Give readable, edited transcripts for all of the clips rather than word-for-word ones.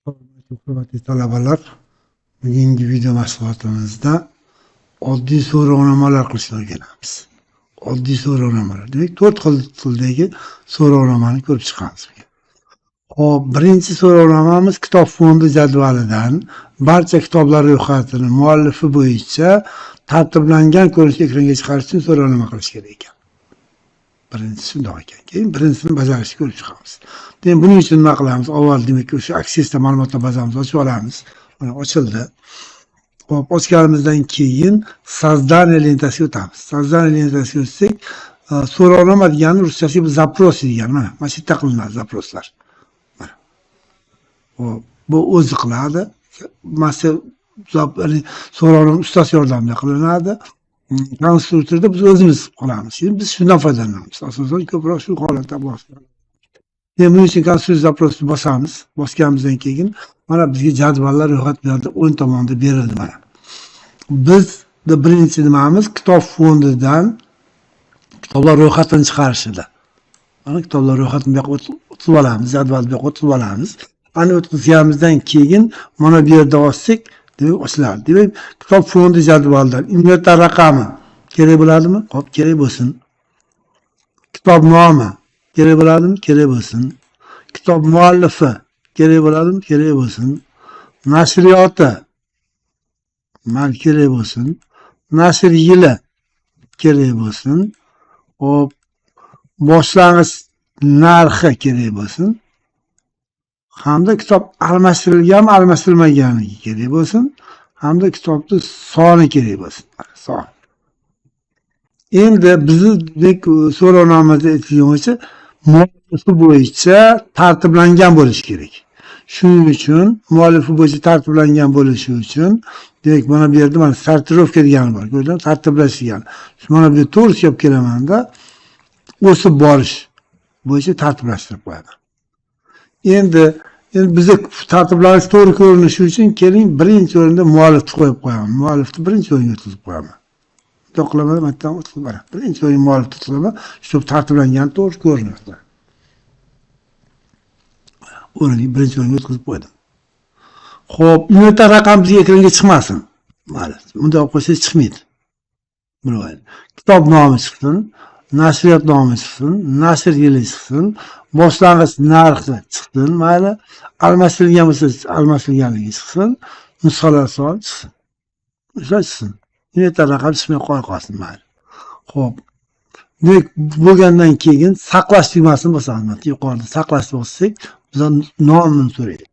Hurmatli talabalar, bugungi video mashg'ulotimizda oddiy so'rovnomalar qilishni o'rganamiz. Oddiy so'rovnomalar. Demak, 4 xil tildagi so'rovnomani ko'rib chiqamiz. Xo'p, birinchi so'rovnomamiz kitob fondi jadvalidan barcha kitoblar ro'yxatini muallifi bo'yicha tartiblangan ko'rinishda ekranga chiqarish uchun so'rovnoma qilish kerak ekan. Birinchisi shundoq ekan. Keyin birinchisini bajarishni ko'rib chiqamiz. Demak, buning uchun nima qilamiz? Avval demak o'sha Accessda ma'lumotlar bazamizni ochib olamiz. Mana ochildi. Xo'p, ochganimizdan keyin создание lentasiga o'tamiz. Создание lentasiga o'tsak, so'rovnoma degani ruschasi bu запрос degani. Mana shu yerda qilinadi запрос lar. Mana. Xo'p, bu o'zi qiladi. Mana shu so'rovnoma ustasi yordamida qilinadi. Konstruktorda biz o'zimiz qilamiz. Endi biz shundan foydalanamiz. Asosan ko'proq shu holatda bosamiz. Endi buning uchun konstruktor запрос ni bosamiz. Bosganimizdan keyin mana bizga jadvallar ro'yxat bu yerda o'ng tomonda berildi mana. Biz birinchi nimamiz kitob fondidan kitoblar ro'yxatini chiqarish edi. Mana kitoblar ro'yxatini bu yoqqa o'tkazib olamiz, jadvalni bu yoqqa o'tkazib olamiz. Ana o'tkazganimizdan keyin mana bu yerda bossak, demak ochiladi. Demak, kitob fondi jadvalidan inventar raqami kerak bo'ladimi? Xo'p, kerak bo'lsin. Kitob nomi kerak bo'ladimi? Kerak bo'lsin. Kitob muallifi kerak bo'ladimi? Kerak bo'lsin. Nashriyoti mana kerak bo'lsin. Nashr yili kerak bo'lsin. Xo'p, boshlang'ich narxi kerak bo'lsin. Hamda kitob almashtirilganmi, almashtirilmaganligi kerak bo'lsin. Hamda kitobni soni kerak bo'lsin. Mana son. Endi bizni so'rovnomada aytilgan bo'yicha muallifi bo'yicha tartiblangan bo'lishi kerak. Shuning uchun muallifi bo'yicha tartiblangan bo'lishi uchun demak mana bu yerda mana сортировка degani bor. Ko'rdingizmi? Tartiblash degani. Shu mana bu yerda to'g'risi olib kelamanda o'sib borish bo'yicha tartiblashtirib qo'yaman. Endi biza tartiblanish to'g'ri ko'rinishi uchun keling birinchi o'rinda muallifni qo'yib qo'yaman. Muallifni birinchi o'ringa o'tkazib qo'yaman. Bundoq qilaman, mana yerdan o'tkazib boraman. Birinchi o'ringa muallifni o'tkazaman, shu tartiblangan to'g'ri ko'rinadi. O'rni birinchi o'ringa o'tkazib qo'ydim. Xo'p, inventar raqam bizga ekranga chiqmasin. Mayli, bunday olib qo'ysangiz chiqmaydi. Bilib oling. Kitob nomi chiqsin, nashriyot nomi chiqsin, nashr yili chiqsin, boshlang'ich narxi chiqsin, mayli, almashtirilgan bo'lsa almashtirilganligi chiqsin, nusxalar soni chiqsin. O'sha chiqsin. Inventar raqam chiqmay qo'ya qolsin, mayli. Xo'p. Demak, bo'lgandan keyin saqlash tugmasini bosamiz. Mana yuqorida saqlash bossak, bizdan nomini so'raydi.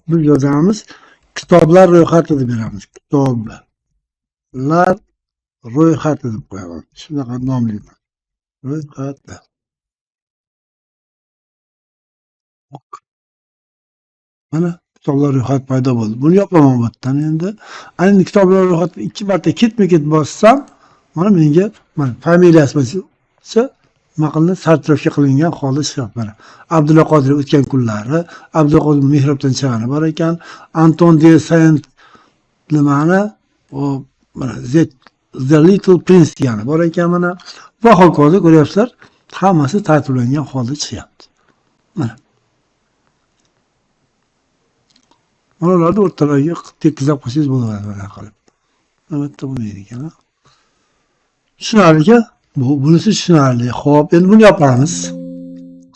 Biz yozamiz, kitoblar ro'yxati deb beramiz. Kitoblar ro'yxati deb qo'yaman. Shunaqa nomlayman. Ro'yxati. Mana kitoblar ro'yxati paydo bo'ldi. Buni yopaman bu yerdan endi. Ana endi kitoblar ro'yxatini 2 marta ketma-ket bossam, mana menga mana familiyasi bo'lsa, nima qilindi? Сортировка qilingan holda chiqyapti mana. Abdulla Qodiriy o'tgan kunlari, Abdulla Qodiriy mehrobdan chag'ani bor ekan, Anton de Saint nimani, o mana The Little Prince degani bor ekan mana. Va hokazo ko'ryapsizlar, hammasi tartiblangan holda chiqyapti. Mana. Mana ularni o'rtalariga tekizlab qo'ysangiz bo'ladi mana qilib. Albatta bo'lmaydi ekan. Tushunarli-ku? Bunisi tushunarli. Xo'p, endi buni yopamiz.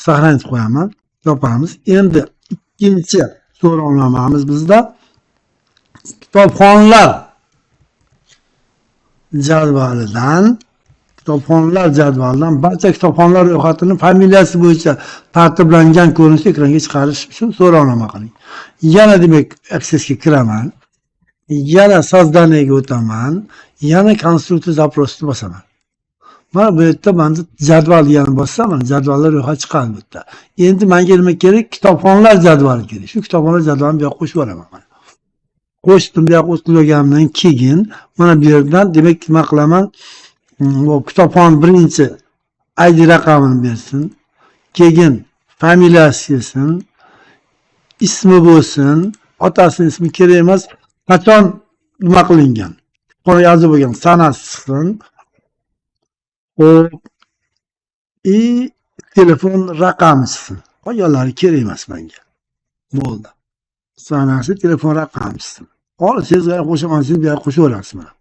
Saqlanib qo'yaman. Yopamiz. Endi ikkinchi so'rovnomamiz bizda kitobxonlar jadvalidan barcha kitobxonlar ro'yxatini familiyasi bo'yicha tartiblangan ko'rinishda ekranga chiqarish uchun so'rovnoma qiling. Yana demak Accessga kiraman. Yana создание ga o'taman. Yana konstruktor запрос ni bosaman. Mana bu yerda menda jadval degani bossam, mana jadvallar ro'yxati chiqadi bu yerda. Endi menga nima kerak? Kitobxonlar jadvali kerak. Shu kitobxonlar jadvalini bu yoqqa qo'shib yuboraman mana. Qo'shdim, bu yoqqa o'tkazganimdan keyin mana bu yerdan demak nima qilaman? Bu kitobxon birinchi ID raqamini bersin, keyin familiyasi kelsin, ismi bo'lsin, otasini ismi kerak emas, qachon nima qilingan, kitobxona yozib bo'lgan sanasi chiqsin. Xo'p, telefon raqami chiqsin. Qolganlari kerak emas menga. Bo'ldi. Sanasi, telefon raqami. Xohlasangiz qo'shamansiz, bu yoqqa qo'shaverasiz mana.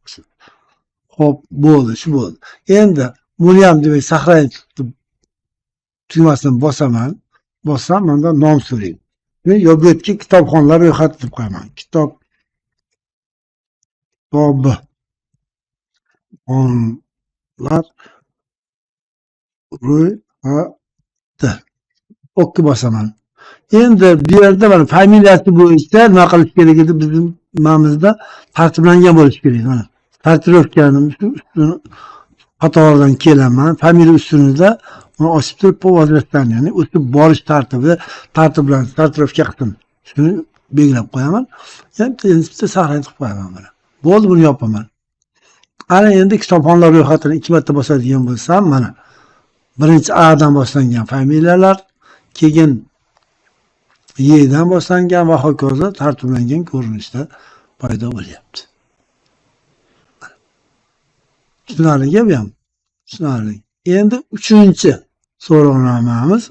Xo'p, bo'ldi, shu bo'ldi. Endi buni ham demak saqlanib tugmasini bosaman. Bossam menda nom so'raydi. Men yo bu yerga kitobxonlar ro'yxati deb qo'yaman. Kitob Kitobxonlar ro'yxati. OK bosaman. Endi bu yerda mana familiyasi bo'yicha nima qilish kerak edi, bizim nimamizda tartiblangan bo'lishi kerak. Mana сортировка ni ustini qatoridan kelaman. Familiya ustunida uni ochib turib, по возрастанию, ya'ni o'sib borish tartibi tartiblan сортировка qildim. Shuni belgilab qo'yaman. Yana bitta saqlanib qilib qo'yaman mana. Bo'ldi, buni yopaman. Ana endi kitobxonlar ro'yxatini 2 marta bosadigan bo'lsam, mana birinchi A dan boshlangan familiyalar, keyin Y dan boshlangan va hokazo tartiblangan ko'rinishda paydo bo'lyapti. Tushunarli bu ham. Tushunarli. Endi uchinchi so'rovnomamiz,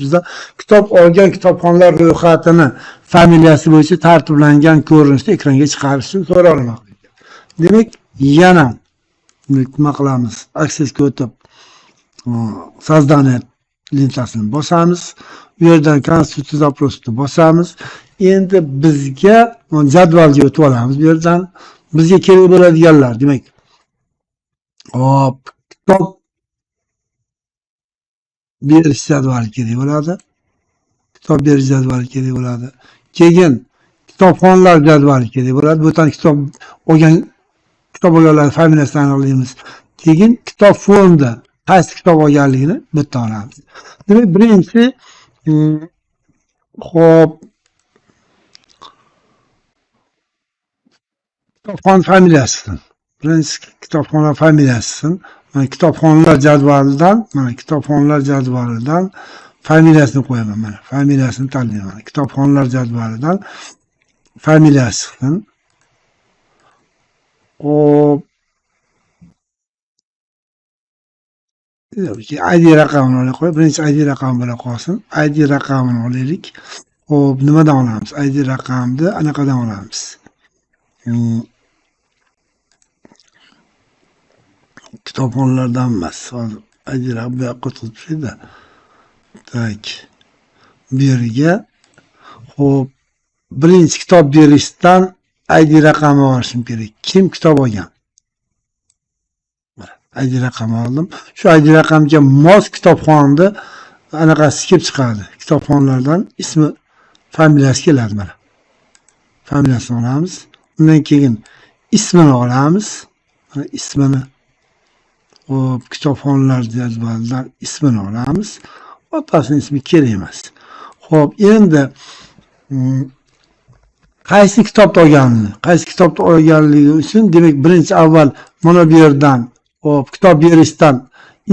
bizda kitob olgan kitobxonlar ro'yxatini familiyasi bo'yicha tartiblangan ko'rinishda ekranga chiqarish uchun so'rovnoma qilingan. Demak, yana nima qilamiz? Accessga o'tib, создание lentasini bosamiz. U yerdan konstitutsiya запрос ni bosamiz. Endi bizga jadvalga o'tib olamiz bu yerdan. Bizga kerak bo'ladiganlar, demak, hop, kitob berish jadvali kerak bo'ladi. Kitob berish jadvali kerak bo'ladi. Keyin kitobxonlar jadvali kerak bo'ladi. Bu yerdan kitob olgan kitob olganlar familiyasini aniqlaymiz. Keyin kitob fondi qaysi kitob olganligini bu yerdan olamiz. Demak, birinchi hop, kitobxon familiyasidan. Birinchi kitobxonlar familiyasidan. Mana kitobxonlar jadvalidan, mana kitobxonlar jadvalidan familiyasini qo'yaman mana. Familiyasini tanlayman. Kitobxonlar jadvalidan familiyasidan. Hop. ID raqamini olay qo'y. Birinchi ID raqami bo'la qolsin. ID raqamini olaylik. Hop, nimadan olamiz? ID raqamni anaqadan olamiz. Kitobxonlardan emas. Hozir ID raqam bu yoqqa o'tkazib. Tak. Bu yerga hop, birinchi kitob berishdan ID raqami olishim kerak. Kim kitob olgan? ID raqami oldim. Shu ID raqamga mos kitobxonni anaqasi kelib chiqadi. Kitobxonlardan ismi, familiyasi keladi mana. Familiyasini olamiz. Undan keyin ismini olamiz. Mana ismini hop, kitobxonlar jadvalidan ismini olamiz. Otasining ismi kerak emas. Xo'p, endi qaysi kitobni olganini, qaysi kitobni olganligi uchun demak birinchi avval mana bu yerdan hop, kitob berishdan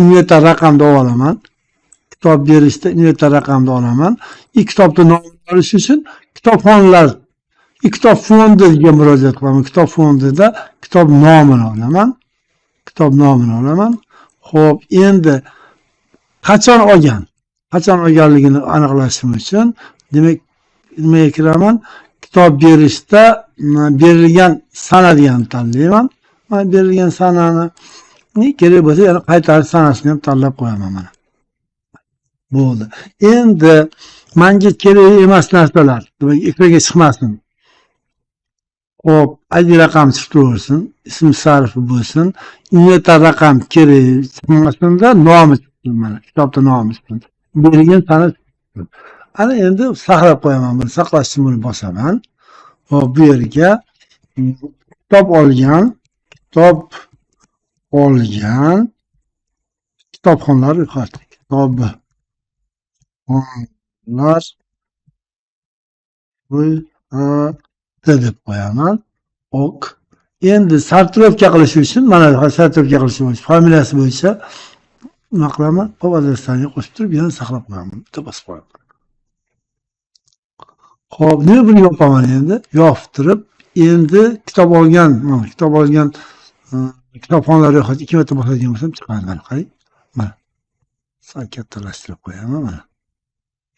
inventar raqamni olaman. Kitob berishda inventar raqamni olaman. Kitobni nomini olish uchun kitobxonlar kitob fondiga murojaat qilaman. Kitob fondida kitob nomini olaman. Kitob nomini olaman. Xo'p, endi qachon olgan? Qachon olganligini aniqlashim uchun demak nimaga kiraman? Kitob berishda berilgan sana deganni tanlayman. Mana berilgan sanani kerak bo'lsa yana qaytarish sanasini ham tanlab qo'yaman mana. Bo'ldi. Endi menga kerak emas narsalar, demak ekranga chiqmasin. Xo'p, ID raqam chiqib turaversin, ism sharifi bo'lsin, inventar raqam kerak chiqmasinda nomi chiqsin mana, kitobda nomi chiqsin. Berilgan sana chiqsin. Ana endi saqlab qo'yaman buni. Saqlash uchun buni bosaman. Xo'p, bu yerga kitob olgan, kitobxonlar ro'yxati. Kitobxonlar ro'yxati deb qo'yaman. Ok. Endi сортировка qilish uchun mana сортировка qilish uchun familiyasi bo'yicha nima qilaman? Hop, adreslarni qo'shib turib yana saqlab qo'yaman. Bitta bosib qo'yaman. Xo'p, nima buni yopaman endi? Yopib turib, endi kitob olgan, mana kitob olgan kitobxonlar ro'yxati 2 marta bosadigan bo'lsam chiqadi mana, qarang. Mana. Sal kattalashtirib qo'yaman mana.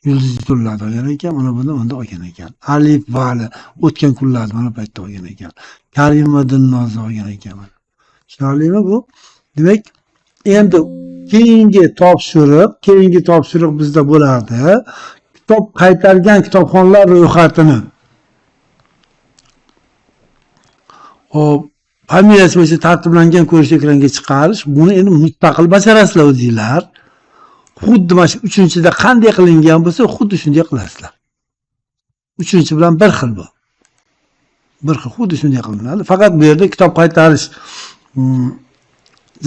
Yulduz tunlarda olgan ekan, mana buni unda olgan ekan. Alif, Vali o'tgan kunlarda mana paytda olgan ekan. Karim va Dilnoza olgan ekan mana. Tushunarlimi bu? Demak, endi keyingi topshiriq bizda bo'ladi. Kitob qaytargan kitobxonlar ro'yxatini. Xo'p, familiyasi bo'yicha tartiblangan ko'rish ekranga chiqarish, buni endi mustaqil bajarasizlar o'zinglar. Xuddi mana shu 3-da qanday qilingan bo'lsa, xuddi shunday qilasizlar. 3 bilan bir xil bu. Bir xil, xuddi shunday qilinadi. Faqat bu yerda kitob qaytarish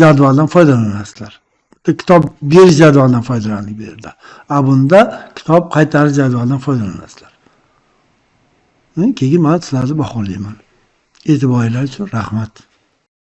jadvaldan foydalanasizlar. Kitob berish jadvalidan foydalandik bu yerda. A bunda kitob qaytarish jadvalidan foydalanasizlar. Keyin men sizlarni baholayman. E'tiboringlar uchun rahmat.